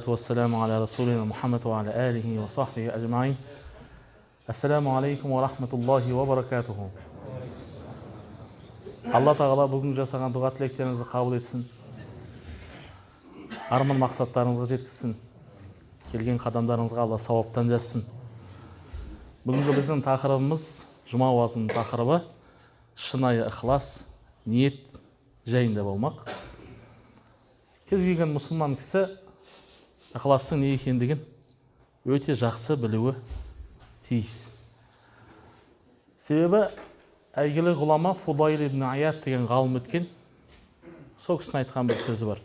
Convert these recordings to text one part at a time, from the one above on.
Уассаламу аля расулина Мухаммад ва аля алихи ва сахбихи ажмаин. Ассаламу алейкум ва рахматуллахи ва баракатуху. Алла тағала бүгін жасаған дұға тілектеріңізді қабыл етсін. Арман мақсаттарыңызға жеткізсін. Келген қадамдарыңызға Алла сауаптан жазсын. Бүгінгі біздің тақырыбымыз, жұма уазының тақырыбы шынайы ықылас, ниет жайында болмақ. Кез келген мұсылман кісі ықыластың не екендігін өте жақсы білуі тиіс. Себебі әйгілі ғұлама Фудайл ибн Аяд деген ғалым өткен, сол кісінің айтқан бір сөзі бар.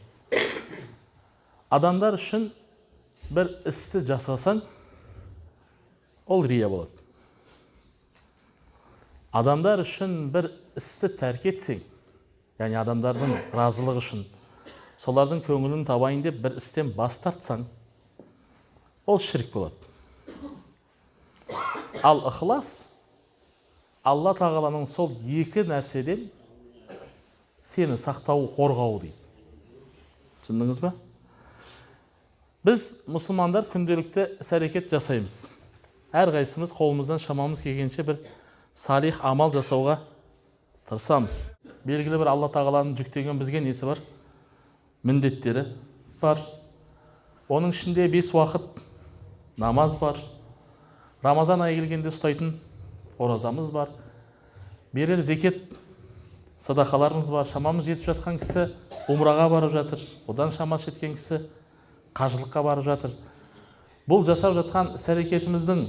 Адамдар үшін бір істі жасасаң, ол рия болады. Адамдар үшін бір істі тәрк етсең, яғни адамдардың разылығы үшін, солардың көңілін табайын деп бір істен бас тартсаң, ол шірк болады. Ал ықылас Алла тағаланың сол екі нәрседен сені сақтауы, қорғауы дейді. Түсіндіңіз ба? Біз мұсылмандар күнделікті іс-әрекет жасаймыз. Әрқайсымыз қолымыздан шамамыз келгенше бір салих амал жасауға тырысамыз. Белгілі бір Алла тағаланың жүктеген бізге несі бар? Міндеттері бар. Оның ішінде 5 уақыт намаз бар. Рамазан айы келгенде ұстайтын оразамыз бар. Берер зекет садақаларымыз бар. Шамамыз жетіп жатқан кісі умраға барып жатыр. Одан шамасы жеткен кісі қажылыққа барып жатыр. Бұл жасап жатқан іс-әрекетіміздің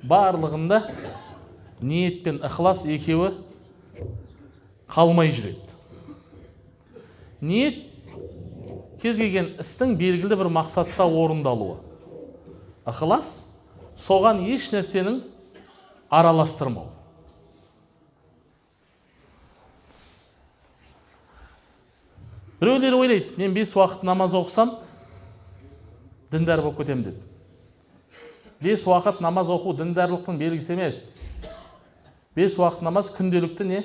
барлығында ниет пен ықылас екеуі қалмай жүреді. Ниет кез келген істің белгілі бір мақсатта орындалуы. Ықылас соған еш нәрсенің араластырмау. Біреулер ойлайды, мен 5 уақыт намаз оқысам, діндар болып кетемін деп. 5 уақыт намаз оқу діндарлықтың белгісі емес. 5 уақыт намаз күнделікті не?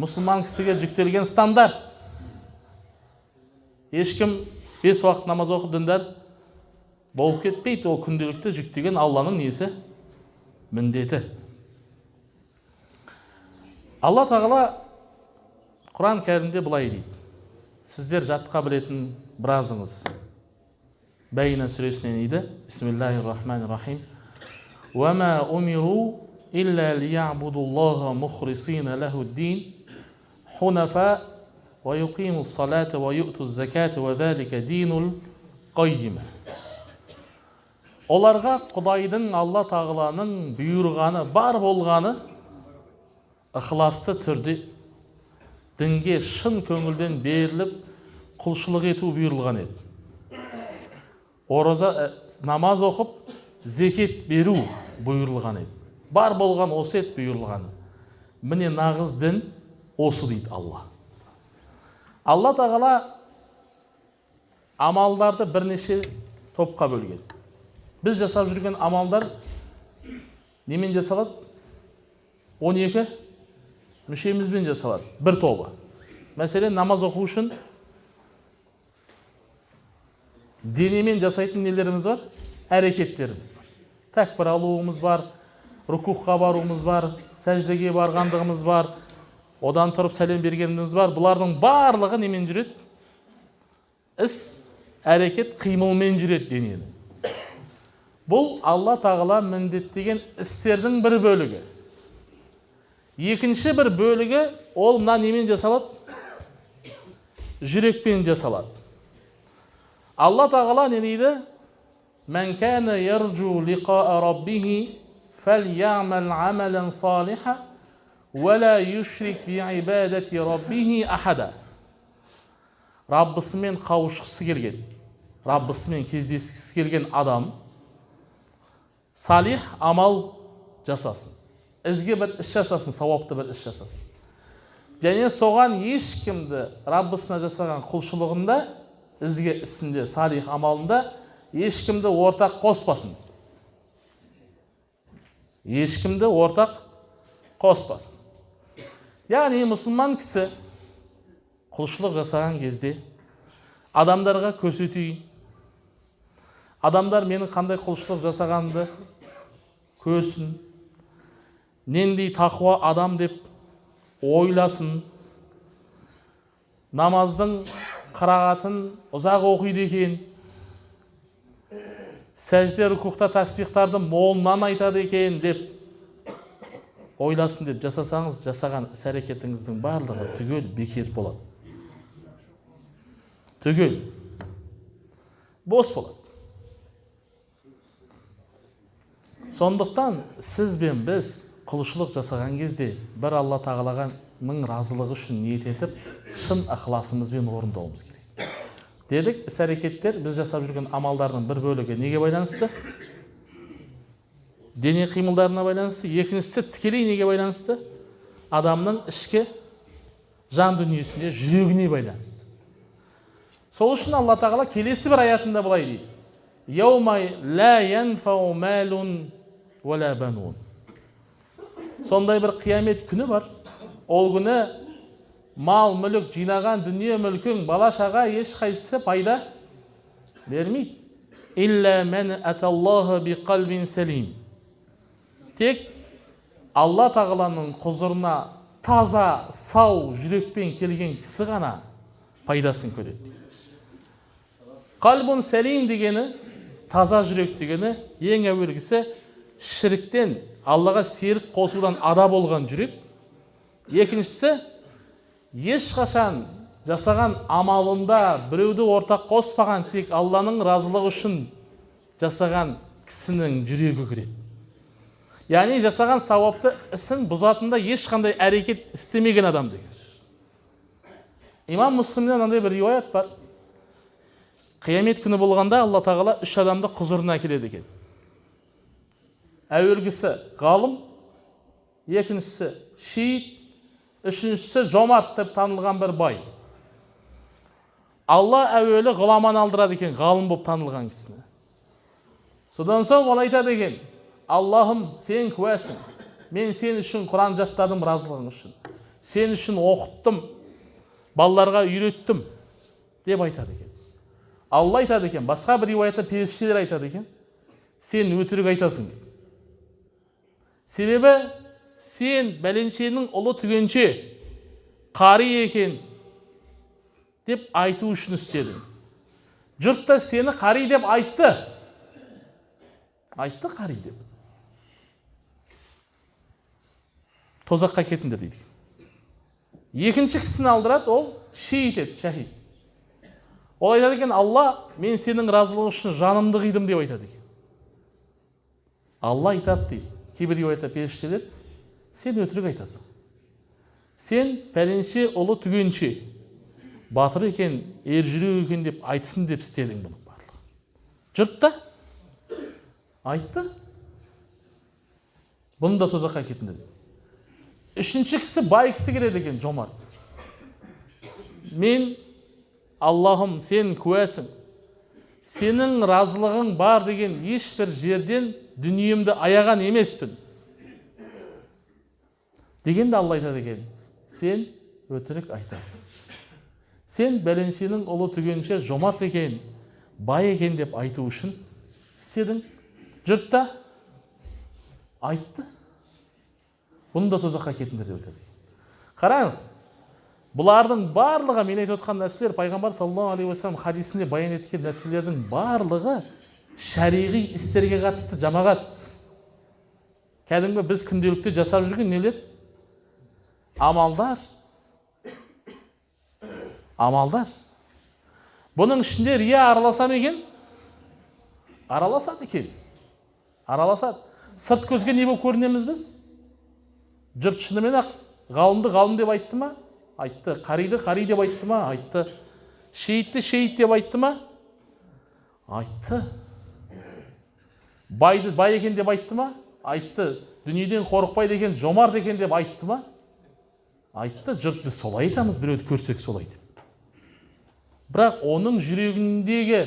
Мұсылман кісіге жүктелген стандарт. Ешкім 5 уақыт намаз оқып діндар болып кетпейді. Ол күнделікті жүктеген Алланың несі? Міндеті. Алла тағала Құран кәрімде былай дейді. Сіздер жатқа білетін біразыңыз. Бәйна сүресінен дейді. Бисмиллахир-рахманир-рахим. Уа ма умиру илля лиябудуллаха мухлисина лахуд-дин хунафа ва юқимус салата ва ю'туз заката ва залика динул қаййима. Оларға Құдайдың, Алла тағаланың бұйырғаны, бар болғаны ықыласты түрде дінге шын көңілден беріліп құлшылық ету бұйырылған еді. Ораза, намаз оқып, зекет беру бұйырылған еді. Бар болған осы ет бұйырылғаны. Міне нағыз дін осы дейді Алла. Алла тағала амалдарды бірнеше топқа бөлген. Біз жасап жүрген амалдар немен жасалады? 12 мүшемізбен жасалады. Бір тобы. Мәселен, намаз оқу үшін денемен жасайтын нелеріміз бар? Әрекеттеріміз бар. Тәкбір алуымыз бар, рукухқа баруымыз бар, сәждеге барғандығымыз бар, одан тұрып сәлем бергеніміз бар. Бұлардың барлығы немен жүреді? Іс, әрекет, қимылмен жүреді дененің. Бұл Алла тағала міндеттеген істердің бір бөлігі. Екінші бір бөлігі ол мына немен жасалады? Жүрекпен жасалады. Алла тағала не дейді? Мән кәна яржу лиқаа раббихи фәлйәмәл амалан салиха уә ла юшрик би ибадати раббихи ахада. Раббысымен қауышқысы келген, Раббысымен кездескісі келген адам салих амал жасасын. Ізгі бір іс жасасын, сауапты бір іс жасасын. Және соған ешкімді Раббысына жасаған құлшылығында, ізгі ісінде, салих амалында ешкімді ортақ қоспасын. Ешкімді ортақ қоспасын. Яғни мұсылман кісі құлшылық жасаған кезде адамдарға көрсетейін, Адамдар менің қандай құлшылық жасағанымды көрсін, нендей тақуа адам деп ойласын, намаздың қырағатын ұзақ оқиды екен, сәжде рукухта тәсбихтарды молынан айтады екен деп ойласын деп жасасаңыз, жасаған іс әрекетіңіздің барлығы түгел бекер болады. Түгел бос болады. Сондықтан сіз бен біз құлшылық жасаған кезде бір Алла тағаланың разылығы үшін ниет етіп, шын ықыласымызбен орындауымыз керек. Дедік, іс әрекеттер, біз жасап жүрген амалдардың бір бөлігі неге байланысты? Дене қимылдарына байланысты. Екіншісі тікелей неге байланысты? Адамның ішкі жан дүниесіне, жүрегіне байланысты. Сол үшін Алла тағала келесі бір аятында былай дейді: «Яума ла янфау малун уа ла банун». Сондай бір қиямет күні бар. Ол күні мал, мүлік, жинаған дүние мүлкің, бала шаға ешқайсысы пайда бермейді. Илля ман аталлаха би қалбин салим. Тек Алла тағаланың құзырына таза, сау жүрекпен келген кісі ғана пайдасын көреді. Қалбун салим дегені, таза жүрек дегені, ең әуелгісі шіріктен, Аллаға серік қосудан ада болған жүрек. Екіншісі, ешқашан жасаған амалында біреуді ортақ қоспаған, тек Алланың разылығы үшін жасаған кісінің жүрегі кіреді. Яғни жасаған сауапты ісін бұзатында ешқандай әрекет істемеген адам деген сөз. Имам Муслимнен мынандай бір риуаят бар. Қиямет күні болғанда Алла тағала үш адамды құзырына әкеледі екен. Әуелгісі ғалым, екіншісі шейіт, үшіншісі жомарт деп танылған бір бай. Алла әуелі ғұламаны алдырады екен, ғалым болып танылған кісіні. Содан соң ол айтады екен: Аллахым, сен куәсің, мен сен үшін Құран жаттадым разылығың үшін, сен үшін оқыттым, балаларға үйреттім деп айтады екен. Алла айтады екен, басқа бір риуаятта періштелер айтады екен, сен өтірік айтасың дейді. Себебі сен бәленшенің ұлы түгенше қари екен деп айту үшін істедің. Жұрт та сені қари деп айтты. Айтты қари деп. Тозаққа кетіңдер дейді. Екінші кісіні алдырады, ол шейіт еді, шахид. Ол айтады екен, Алла, мен сенің разылығың үшін жанымды қидым деп айтады екен. Алла айтады дейді. Кейбір риуаятта періштелер, сен өтірік айтасың. Сен пәленше ұлы түгенше батыр екен, ер жүрек екен деп айтсын деп істедің бұның барлығы. Жұрт та айтты. Бұны да тозаққа кетіңдер дейді. Үшінші кісі бай кісі келеді екен, жомарт. Мен, Аллахым, сен куәсің, сенің разылығың бар деген ешбір жерден дүниемді аяған емеспін дегенде Алла айтады екен, сен өтірік айтасың. Сен бәленшенің ұлы түгенше жомарт екен, бай екен деп айту үшін істедің. Жұрт та айтты. Бұны да тозаққа кетіңдер деп айтады. Қараңыз, бұлардың барлығы, мен айтып отқан нәрселер, пайғамбар саллаллаху алейхи уассалам хадисінде баян еткен нәрселердің барлығы шариғи істерге қатысты, жамағат. Кәдімгі біз күнделікті жасап жүрген нелер? Амалдар. Амалдар. Бұның ішінде рия араласа ма екен? Араласады екен. Араласады. Сырт көзге не болып көрінеміз біз? Жұрт шынымен ақ ғалымды ғалым деп айтты ма? Айтты. Қариды қари деп айтты ма? Айтты. Шейітті шейіт деп айтты ма? Айтты. Байды бай екен деп айтты ма? Айтты. Дүниеден қорықпайды екен, жомарт екен деп айтты ма? Айтты. Жұрт біз солай айтамыз, біреуді көрсек солай деп. Бірақ оның жүрегіндегі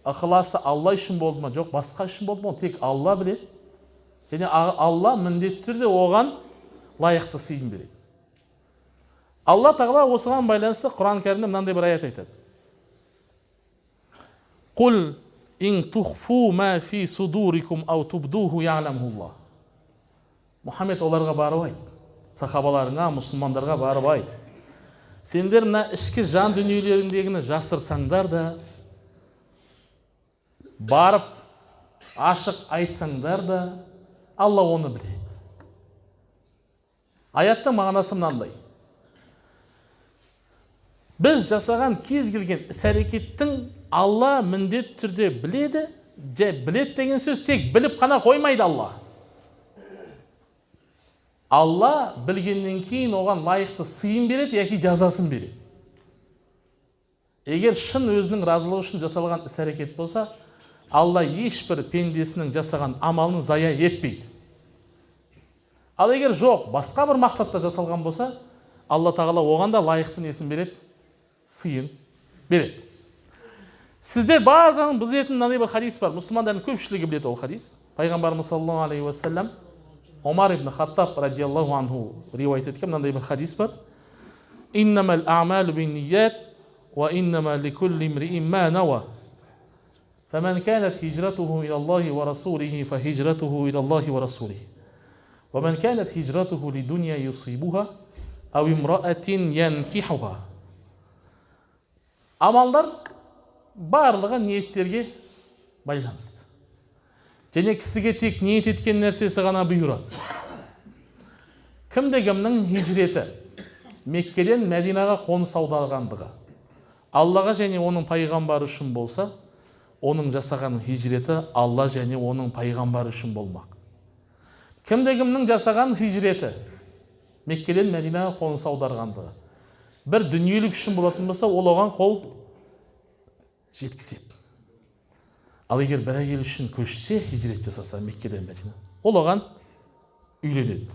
ықыласы Алла үшін болды ма? Жоқ, басқа үшін болды ма? Тек Алла біледі. Және Алла міндетті түрде оған лайықты сыйын береді. Алла тағала осыған байланысты Құран кәрімде мынандай бір аят айтады. Құл Ин тухфу ма фи судурикум ау тубдуху я'ламхуллах. Мұхаммед, оларға барып айт, сахабаларыңа, мұсылмандарға барып айт. Сендер мына ішкі жан дүниелеріңдегіні жасырсаңдар да, барып ашық айтсаңдар да, Алла оны біледі. Аяттың мағынасы мынандай. Біз жасаған кез келген іс-әрекеттің Алла міндетті түрде біледі, біледі деген сөз тек біліп қана қоймайды Алла. Алла білгеннен кейін оған лайықты сыйын береді, яки жазасын береді. Егер шын өзінің разылығы үшін жасалған іс-әрекет болса, Алла ешбір пендесінің жасаған амалын зая етпейді. Ал егер жоқ, басқа бір мақсатта жасалған болса, Алла тағала оған да лайықты несін береді? Сыйын береді. Сіздер барлығын білетін мынандай бір хадис бар. Мұсылмандардың көпшілігі біледі ол хадис. Пайғамбарымыз саллаллаху алейхи уассалам Омар ибн Хаттаб радиаллаху анху риуаят еткен мынандай бір хадис бар. Иннамал а'малу бинният ва иннама ликулли имриин ма науа. فمن كانت هجرته إلى الله ورسوله فهجرته إلى الله ورسوله. ومن كانت هجرته لدنيا يصيبها أو امرأة ينكحها. Амалдар барлығы ниеттерге байланысты. Және кісіге тек ниет еткен нәрсесі ғана бұйырады. Кімде кімнің хижреті Меккеден Мәдинаға қоныс аударғандығы Аллаға және оның пайғамбары үшін болса, оның жасаған хижреті Алла және оның пайғамбары үшін болмақ. Кімде кімнің жасаған хижреті Меккеден Мәдинаға қоныс аударғандығы бір дүниелік үшін болатын болса, ол оған қол жеткізеді. Ал егер бір әйел үшін көшсе, хижрет жасаса Меккеден Мәдина, ол оған үйленеді.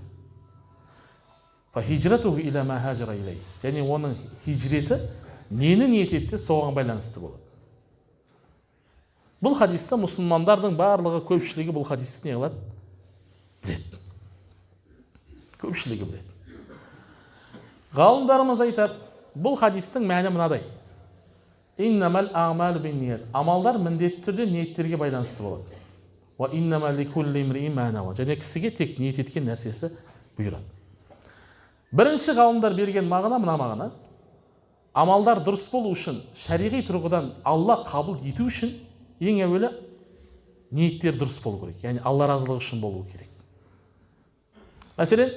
Және оның хижреті нені ниет етсе, соған байланысты болады. Бұл хадисті мұсылмандардың барлығы, көпшілігі бұл хадисті не қылады? Біледі. Көпшілігі біледі. Ғалымдарымыз айтады, бұл хадистің мәні мынадай. Иннамал а'малу бинният. Амалдар міндетті түрде ниеттерге байланысты болады. Уа иннама ликулли имриин ма науа. Және кісіге тек ниет еткен нәрсесі бұйырады. Бірінші ғалымдар берген мағына мына мағына. Амалдар дұрыс болу үшін, шариғи тұрғыдан Алла қабыл ету үшін ең әуелі ниеттер дұрыс болу керек. Яғни Алла разылығы үшін болу керек. Мәселен,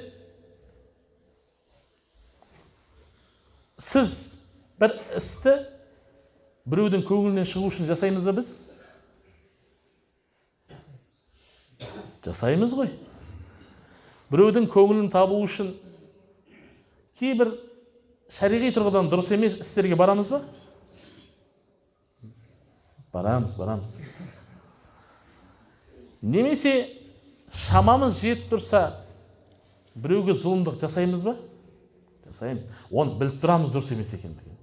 сіз бір істі біреудің көңілінен шығу үшін жасаймыз ба біз? Жасаймыз ғой. Біреудің көңілін табу үшін кейбір шариғи тұрғыдан дұрыс емес істерге барамыз ба? Барамыз, барамыз. Немесе шамамыз жетіп тұрса, біреуге зұлымдық жасаймыз ба? Жасаймыз. Оны біліп тұрамыз дұрыс емес екендігін.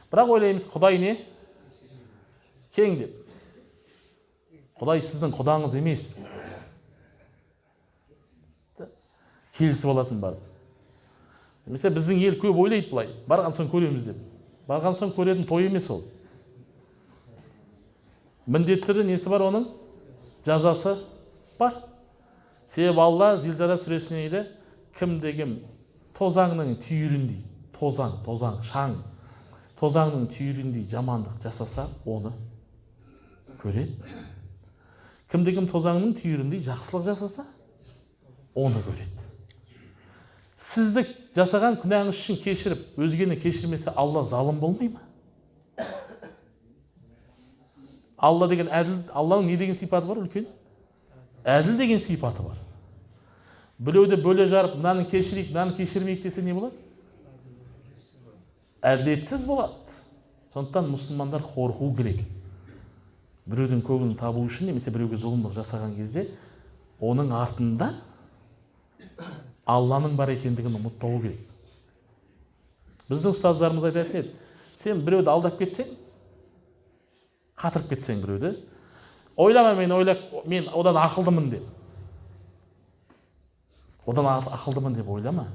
Бірақ ойлаймыз, Құдай не? Кең деп. Құдай сіздің құдаңыз емес. Келісіп алатын барып. Немесе біздің ел көп ойлайды былай, барған соң көреміз деп. Барған соң көретін той емес ол. Міндетті түрде несі бар оның? Жазасы бар. Себебі Алла Зілзала сүресіне дейді, кім деген тозаңның түйіріндей, тозаң, тозаң, шаң, тозаңның түйіріндей жамандық жасаса, оны көреді. Кім деген тозаңның түйіріндей жақсылық жасаса, оны көреді. Сізді жасаған күнәңіз үшін кешіріп, өзгені кешірмесе, Алла залым болмай ма? Алла деген әділ, Алланың не деген сипаты бар үлкен? Әділ деген сипаты бар. Біреуді бөле жарып, мынаны кешірейік, мынаны кешірмейік десе не болады? Әділетсіз болады. Сондықтан мұсылмандар қорқу керек. Біреудің көңілін табу үшін немесе біреуге зұлымдық жасаған кезде оның артында Алланың бар екендігін ұмытпау керек. Біздің ұстаздарымыз айтатын еді, сен біреуді алдап кетсең, қатырып кетсең біреуді, ойлама мен ойлап, мен одан ақылдымын деп. Одан ақылдымын деп ойлама.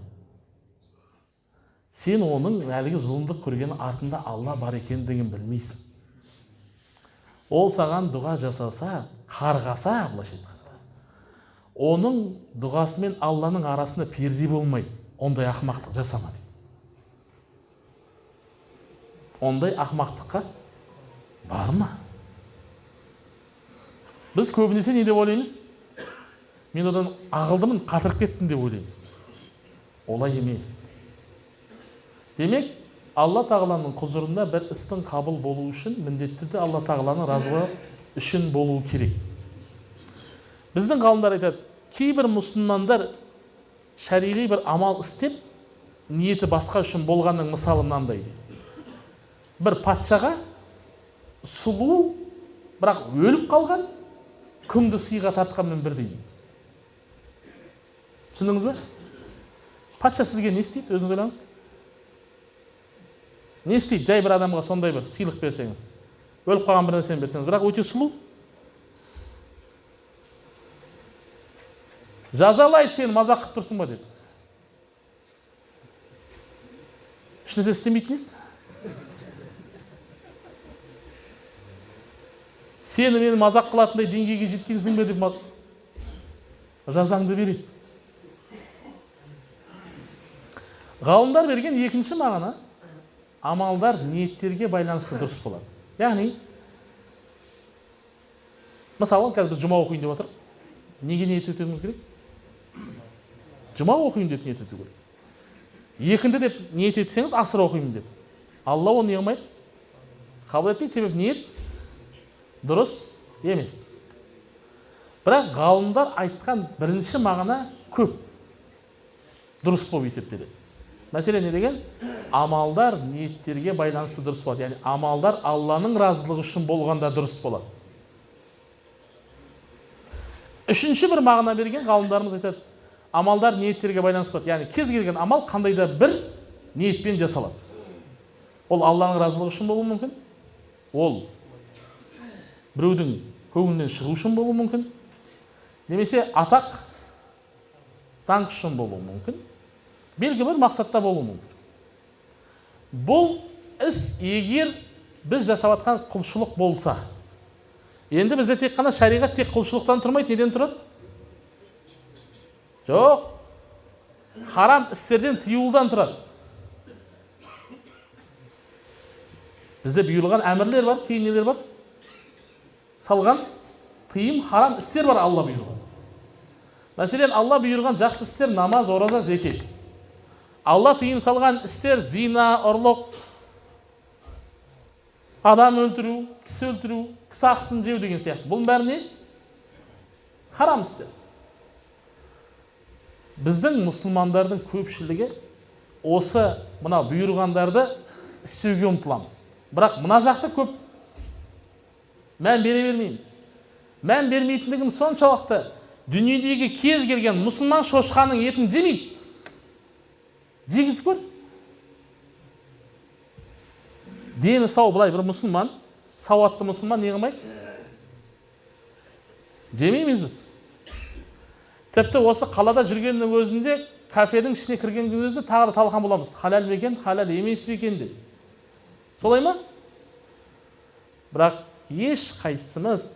Сен оның әлгі зұлымдық көргені артында Алла бар екендігін білмейсің. Ол саған дұға жасаса, қарғаса, былайша айтқанда, оның дұғасы мен Алланың арасында перде болмайды. Ондай ақымақтық жасама дейді. Ондай ақымақтыққа барма. Біз көбінесе не деп ойлаймыз? Мен одан ақылдымын, қатырып кеттім деп ойлаймыз. Олай емес. Демек, Алла Тағаланың құзырында бір істің қабыл болуы үшін міндетті түрде Алла Тағаланың разылығы үшін болуы керек. Біздің ғалымдар айтады, кейбір мұсылмандар шариғи бір амал істеп, ниеті басқа үшін болғанның мысалы мынандай дейді. Бір патшаға сұлу, бірақ өліп қалған күңді сыйға тартқанмен бірдей дейді. Түсіндіңіз бе? Патша сізге не істейді, өзіңіз ойлаңыз? Не істейді? Жай бір адамға сондай бір сыйлық берсеңіз, өліп қалған бір нәрсені берсеңіз, бірақ өте сұлу. Жазалайды сені, мазақ қылып тұрсың ба деп. Ешнәрсе істемейтін несі? Сені мені мазақ қылатындай деңгейге жеткенсің бе деп жазаңды береді. Ғалымдар берген екінші мағына, амалдар ниеттерге байланысты дұрыс болады. Яғни, мысалы, қазір біз жұма оқиын деп отырмыз. Неге ниет етуіміз керек? Жұма оқиын деп ниет ету керек. Екінді деп ниет етсеңіз, асыр оқимын деп. Алла оны не қылмайды? Қабыл етпейді, себебі ниет дұрыс емес. Бірақ ғалымдар айтқан бірінші мағына көп дұрыс болып есептеледі. Мәселе не деген? Амалдар ниеттерге байланысты дұрыс болады. Яғни амалдар Алланың разылығы үшін болғанда дұрыс болады. Үшінші бір мағына берген ғалымдарымыз айтады, амалдар ниеттерге байланысты болады. Яғни кез келген амал қандай да бір ниетпен жасалады. Ол Алланың разылығы үшін болуы мүмкін, ол біреудің көңілінен шығу үшін болуы мүмкін, немесе атақ, даңқ үшін болуы мүмкін, белгілі бір мақсатта болуы мүмкін. Бұл іс егер біз жасап жатқан құлшылық болса, енді бізде тек қана шариғат тек құлшылықтан тұрмайды, неден тұрады? Жоқ, харам істерден тыюдан тұрады. Бізде бұйырылған әмірлер бар, кейін нелер бар? Салған тыйым харам істер бар Алла бұйырған. Мәселен, Алла бұйырған жақсы істер намаз, ораза, зекет. Алла тыйым салған істер зина, ұрлық, адам өлтіру, кісі өлтіру, кісі ақысын жеу деген сияқты. Бұның бәрі не? Харам істер. Біздің мұсылмандардың көпшілігі осы мына бұйырғандарды істеуге ұмтыламыз. Бірақ мына жақта көп мән бере бермейміз. Мән бермейтіндігім соншалықты, дүниедегі кез келген мұсылман шошқаның етін жемейді. Жегізіп көр. Дені сау былай бір мұсылман, сауатты мұсылман не қылмайды? Жемейміз біз. Тіпті осы қалада жүргеннің өзінде, кафенің ішіне кіргеннің өзінде тағы да талқан боламыз. Халал ма екен, халал емес пе екен деп. Солай ма? Бірақ еш қайсымыз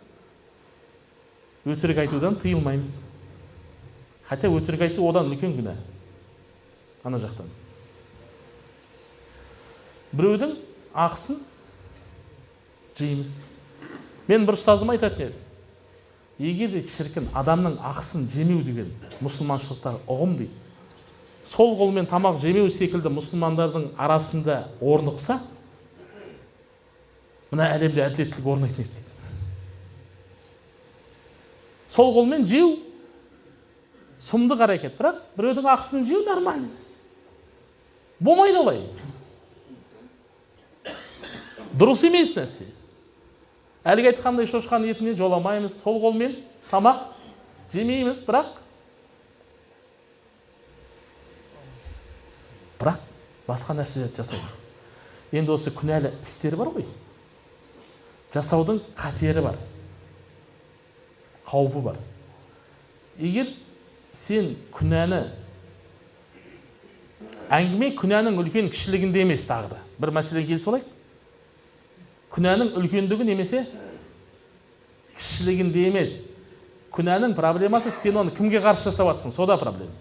өтірік айтудан тыйылмаймыз. Хотя өтірік айту одан үлкен күнә. Ана жақтан. Біреудің ақысын жейміз. Мен бір ұстазым айтатын еді. Егер де шіркін адамның ақысын жемеу деген мұсылманшылықтағы ұғым дейді. Сол қолмен тамақ жемеу секілді мұсылмандардың арасында орнықса, мына әлемде әділеттілік орнайтын еді дейді. Сол қолмен жеу сұмдық әрекет, бірақ біреудің ақысын жеу нормально емес. Болмайды олай. Дұрыс емес нәрсе. Әлгі айтқандай шошқаның етіне жоламаймыз, сол қолмен тамақ жемейміз, бірақ басқа нәрселерді жасаймыз. Енді осы күнәлі істер бар ғой. Жасаудың қатері бар, қаупі бар. Егер сен күнәні, әңгіме күнәнің үлкен кішілігінде емес тағы да. Бір мәселені келісіп алайық. Күнәнің үлкендігі немесе Кішілігінде емес. Күнәнің проблемасы, сен оны кімге қарсы жасап жатсың, сода проблема.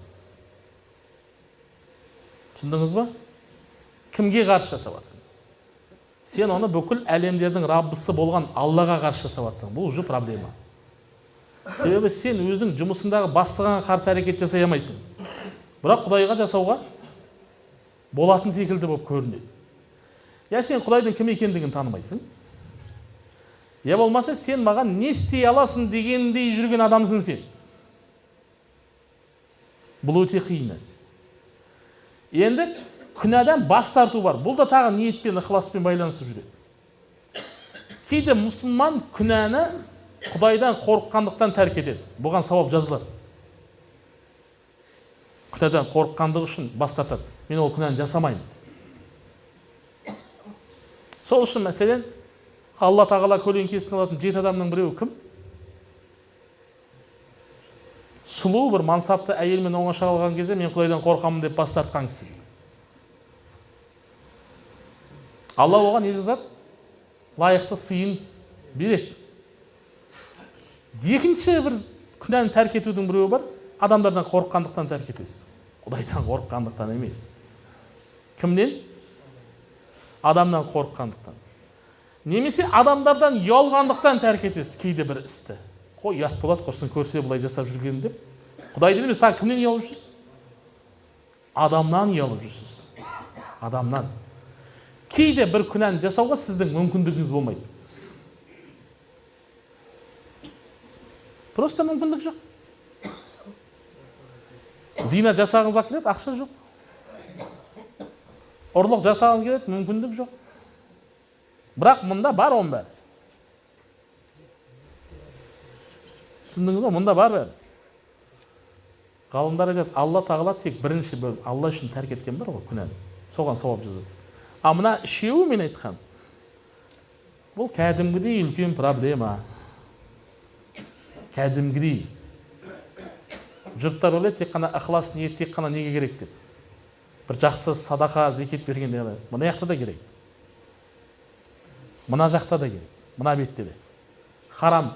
Түсіндіңіз ба? Кімге қарсы жасап жатсың? Сен оны бүкіл әлемдердің Раббысы болған Аллаға қарсы жасап жатсың. Бұл уже проблема. Себебі сен өзің жұмысындағы бастығыңа қарсы әрекет жасай алмайсың. Бірақ Құдайға жасауға болатын секілді болып көрінеді. Я сен Құдайдың кім екендігін танымайсың, я болмаса сен маған не істей аласың дегендей жүрген адамсың сен. Бұл өте қиын нәрсе. Енді күнәдан бас тарту бар. Бұл да тағы ниетпен, ықыласпен байланысып жүреді. Кейде мұсылман күнәні Құдайдан қорыққандықтан тәрк етеді. Бұған сауап жазылады. Күнәдан қорыққандығы үшін бас тартады. Мен ол күнәні жасамаймын. Сол үшін, мәселен, Алла тағала көлеңкесін алатын 7 адамның біреуі кім? Сұлу бір мансапты әйелмен оңаша қалған кезде мен Құдайдан қорқамын деп бас тартқан кісі. Алла оған не жазады? Лайықты сыйын береді. Екінші бір күнәні тәрк етудің біреуі бар. Адамдардан қорыққандықтан тәрк етесіз. Құдайдан қорыққандықтан емес. Кімнен? Адамнан қорыққандықтан. Немесе адамдардан ұялғандықтан тәрк етесіз кейде бір істі. Қой, ұят болады, құрсын көрсе бұлай жасап жүргенім деп. Құдайдан емес, тағы кімнен ұялып жүрсіз? Адамнан ұялып жүрсіз. Адамнан. Кейде бір күнәні жасауға сіздің мүмкіндігіңіз болмайды. Просто мүмкіндік жоқ. Зина жасағыңыз келеді, ақша жоқ. Ұрлық жасағыңыз келеді, мүмкіндік жоқ. Бірақ мұнда бар оның бәрі. Түсіндіңіз ба? Мұнда бар бәрі. Ғалымдар айтады, Алла тағала тек бірінші бөлім Алла үшін тәрк еткен бар ғой күнәні. Соған сауап жазады. А мына үшеуі мен айтқан, бұл кәдімгідей үлкен проблема. Кәдімгідей. Жұрттар ойлайды, тек қана ықылас ниет, тек қана неге керек деп. Бір жақсы садақа, зекет бергенде ғана. Мына жақта да керек. Мына жақта да керек. Мына бетте де. Харам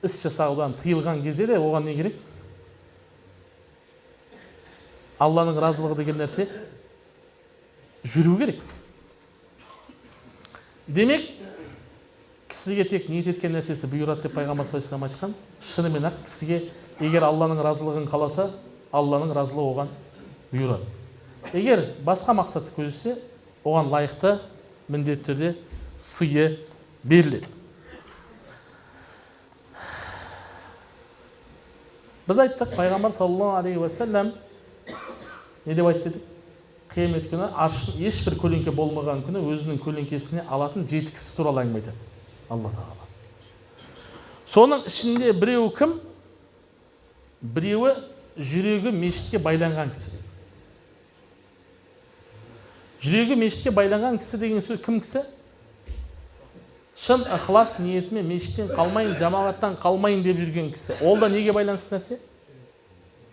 іс жасаудан тыйылған кезде де оған не керек? Алланың разылығы деген нәрсе жүру керек. Демек, кісіге тек ниет еткен нәрсесі бұйырады деп пайғамбар саллаллаху алейхи вассалам айтқан. Шынымен ақ кісіге егер Алланың разылығын қаласа, Алланың разылығы оған бұйырады. Егер басқа мақсатты көздесе, оған лайықты міндетті түрде сыйы беріледі. Біз айттық, пайғамбар саллаллаху алейхи уассалам не деп айтты дедік? Қиямет күні арш ешбір көлеңке болмаған күні өзінің көлеңкесіне алатын 7 кісі туралы әңгіме айтады Алла тағала. Соның ішінде біреуі кім? Біреуі жүрегі мешітке байланған кісі. Жүрегі мешітке байланған кісі деген сөз кім кісі? Шын ықылас ниетімен мешіттен қалмайын, жамағаттан қалмайын деп жүрген кісі. Ол да неге байланысты нәрсе?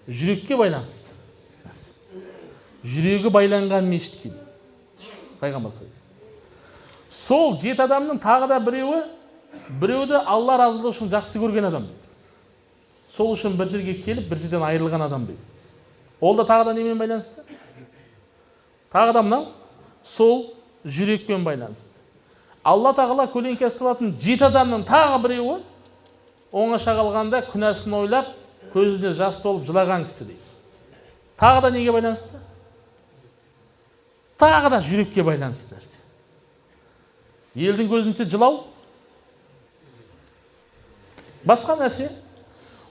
Жүрекке байланысты. Жүрегі байланған мешітке. Пайғамбар саллаллаху алейхи вассалам. Сол 7 адамның тағы да біреуі, біреуді Алла разылығы үшін жақсы көрген адам дейді. Сол үшін бір жерге келіп, бір жерден айырылған адам дейді. Ол да тағы да немен байланысты? Тағы да мынау сол жүрекпен байланысты. Алла тағала көлеңке астына 7 адамның тағы біреуі оңаша қалғанда күнәсін ойлап, көзіне жас толып жылаған кісі дейді. Тағы да неге байланысты? Тағы да жүрекке байланысты нәрсе. Елдің көзінше жылау басқа нәрсе,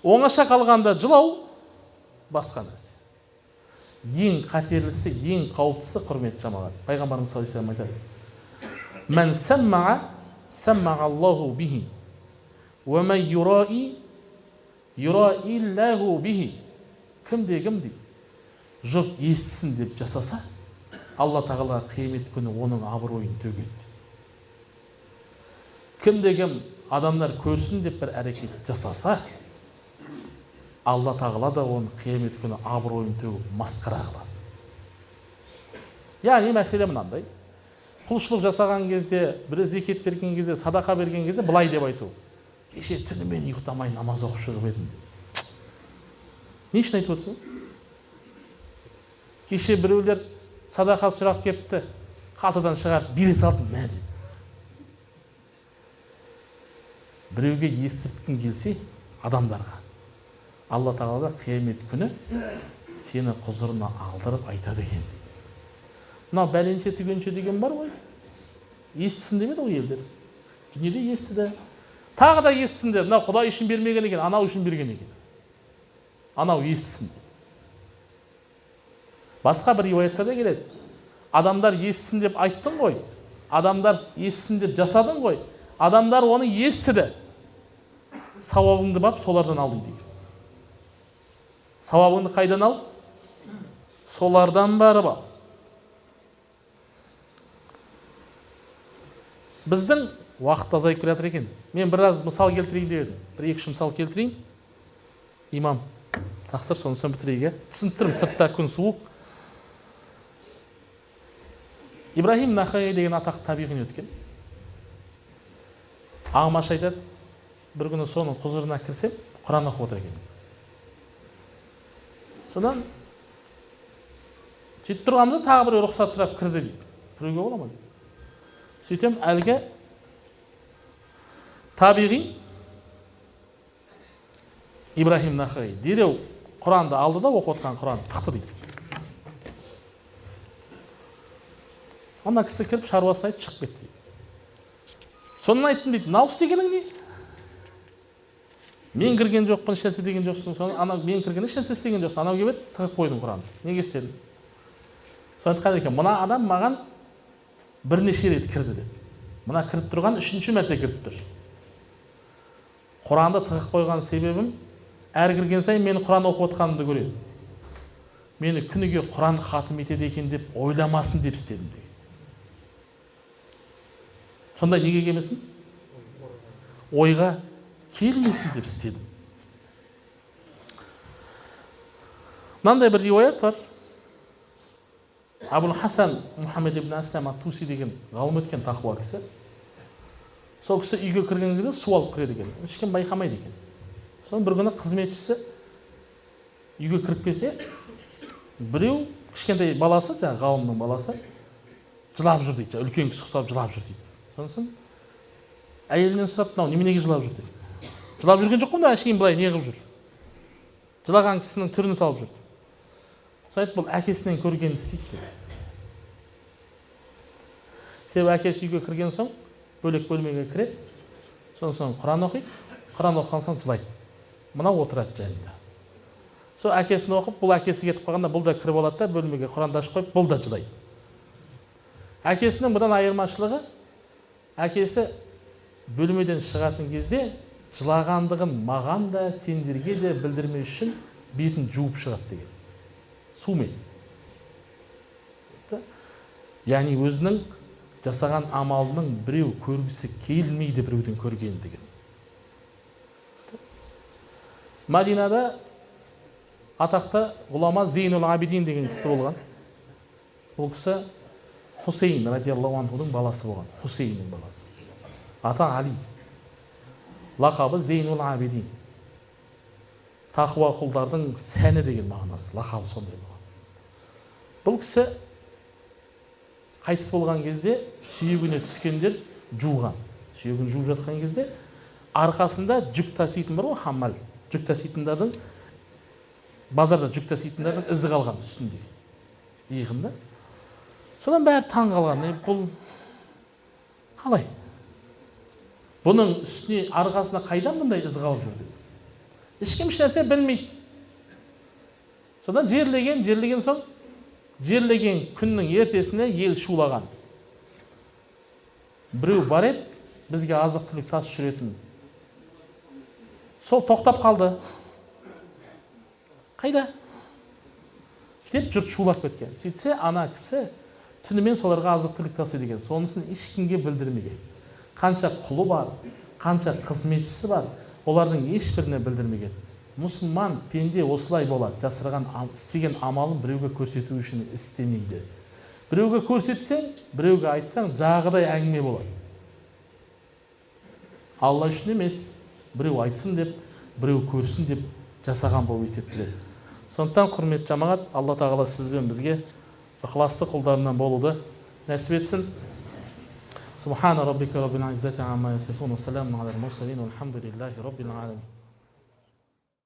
оңаша қалғанда жылау басқа нәрсе. Ең қатерлісі, ең қауіптісі, құрметті жамағат, пайғамбарымыз саллаллаху алейхи вассалам айтады: «Мән сәммаға, сәммаға Аллаху бихи, уә мән юраи, юраи Аллаху бихи». Кімде кім дейді, жұрт естісін деп жасаса, Алла тағала қиямет күні оның абыройын төгеді. Кімде кім адамдар көрсін деп бір әрекет жасаса, Алла тағала да оның қиямет күні абыройын төгіп масқара қылады. Яғни мәселе мынандай: құлшылық жасаған кезде, бір зекет берген кезде, садақа берген кезде былай деп айту: Кеше түнімен ұйықтамай намаз оқып шығып едім. Не үшін айтып отырсың? Кеше біреулер садақа сұрап кепті, қалтадан шығарып бере салдым, мә деп. Біреуге естірткің келсе, адамдарға, Алла тағала қиямет күні сені құзырына алдырып айтады екен дейді. Мынау бәленше түгенше деген бар ғой, естісін демеді ғой елдер. Дүниеде естіді. Тағы да естісін деп, мынау Құдай үшін бермеген екен, анау үшін берген екен. Анау естісін деп. Басқа бір риуаяттарда келеді. Адамдар естісін деп айттың ғой, адамдар естісін деп жасадың ғой, адамдар оны естіді. Сауабыңды бап солардан ал дейді. Сауабыңды қайдан ал? Солардан барып ал. Біздің уақыт азайып келе жатыр екен. Мен біраз мысал келтірейін деп едім. Бір екі-үш мысал келтірейін. Имам тақсыр, сонысын бітірейік. Түсініп тұрмын, сыртта күн суық. Ибрахим Нахаи деген атақты табиғин өткен. Ағмаш айтады, бір күні соның құзырына кірсем, Құран оқып отыр екен. Содан сөйтіп тұрғанымызда тағы біреу рұқсат сұрап кірді дейді. Кіруге бола ма дейді. Сөйтем әлгі табиғин Ибрахим Нахаи дереу Құранды алды да оқып отқан Құранды тықты дейді. Ана кісі кіріп шаруасын айтып шығып кетті дейді. Сонан айттым дейді, мынау істегенің не? Мен кірген жоқпын, ешнәрсе деген жоқсың. Соны ана мен кірген ешнәрсе істеген жоқсың. Анау келіп еді, тығып қойдым Құранды. Неге істедің? Соны айтқан екен, мына адам маған бірнеше рет кірді деп. Мына кіріп тұрған үшінші мәрте кіріп тұр. Құранды тығып қойған себебім, әр кірген сайын мені Құран оқып отқанымды көреді. Мені күніге Құран хатым етеді екен деп ойламасын деп істедім деген. Сонда неге келмесін? Ойға келмесін деп істедім. Мынандай бір риуаят бар. Абул Хасан Мұхаммед ибн Аслам ат-Туси деген ғалым өткен тақуа кісі. Сол кісі үйге кірген кезде су алып кіреді екен. Ешкім байқамайды екен. Соны бір күні қызметшісі үйге кіріп келсе, біреу кішкентай баласы, жаңағы ғалымның баласы, жылап жүр дейді. Үлкен кісі ұқсап жылап жүр дейді. Сосын әйелінен сұрап, мынау неменеге жылап жүр деп. Жылап жүрген жоқ қой, мына әшейін былай не қылып жүр. Жылаған кісінің түрін салып жүр. Сол айтты, бұл әкесінен көргенін істейді деп. Себебі әкесі үйге кірген соң бөлек бөлмеге кіреді, сосын Құран оқиды, Құран оқыған соң жылайды. Мынау отырады жанында. Сол әкесін оқып, бұл әкесі кетіп қалғанда бұл да кіріп алады да бөлмеге Құранды ашып қойып, бұл да жылайды. Әкесінің бұдан айырмашылығы, әкесі бөлмеден шығатын кезде жылағандығын маған да, сендерге де білдірмес үшін бетін жуып шығады деген. Сумен. Яғни өзінің жасаған амалының біреу көргісі келмейді біреудің көргенін деген. Мадинада атақты ғұлама Зейнул Абидин деген кісі болған. Бұл кісі Хусейн радиаллаху анхудың баласы болған. Хусейннің баласы. Ата Али. Лақабы Зейнул Абидин. Тақуа құлдардың сәні деген мағынасы, лақабы сондай болған. Бұл кісі қайтыс болған кезде сүйегіне түскендер жуған. Сүйегін жуып жатқан кезде арқасында жүк таситын бар ғой, хаммал. Жүк таситындардың, базарда жүк таситындардың ізі қалған үстінде. Иығында. Содан бәрі таң қалған. Бұл қалай? Бұның үстіне, арқасына қайдан бұндай із қалып жүр деп. Ешкім ешнәрсе білмейді. Содан жерлеген соң, жерлеген күннің ертесіне ел шулаған. Біреу бар еді, бізге азық-түлік тасып жүретін. Сол тоқтап қалды. Қайда? Деп жұрт шулап кеткен. Сөйтсе, ана кісі түнімен соларға азық-түлік тасиды екен. Сонысын ешкімге білдірмеген. Қанша құлы бар, қанша қызметшісі бар, олардың ешбіріне білдірмеген. Мұсылман пенде осылай болады, жасырған, істеген амалын біреуге көрсету үшін істемейді. Біреуге көрсетсең, біреуге айтсаң, жағдай әңгіме болады. Алла үшін емес, Біреу айтсын деп, біреу көрсін деп жасаған болып есептеледі. Сондықтан, құрметті жамағат, Алла Тағала сіз бен бізге ықыласты құлдарынан болуды нәсіп етсін. سبحان ربك رب العزة عما يصفون وسلام على المرسلين والحمد لله رب العالمين.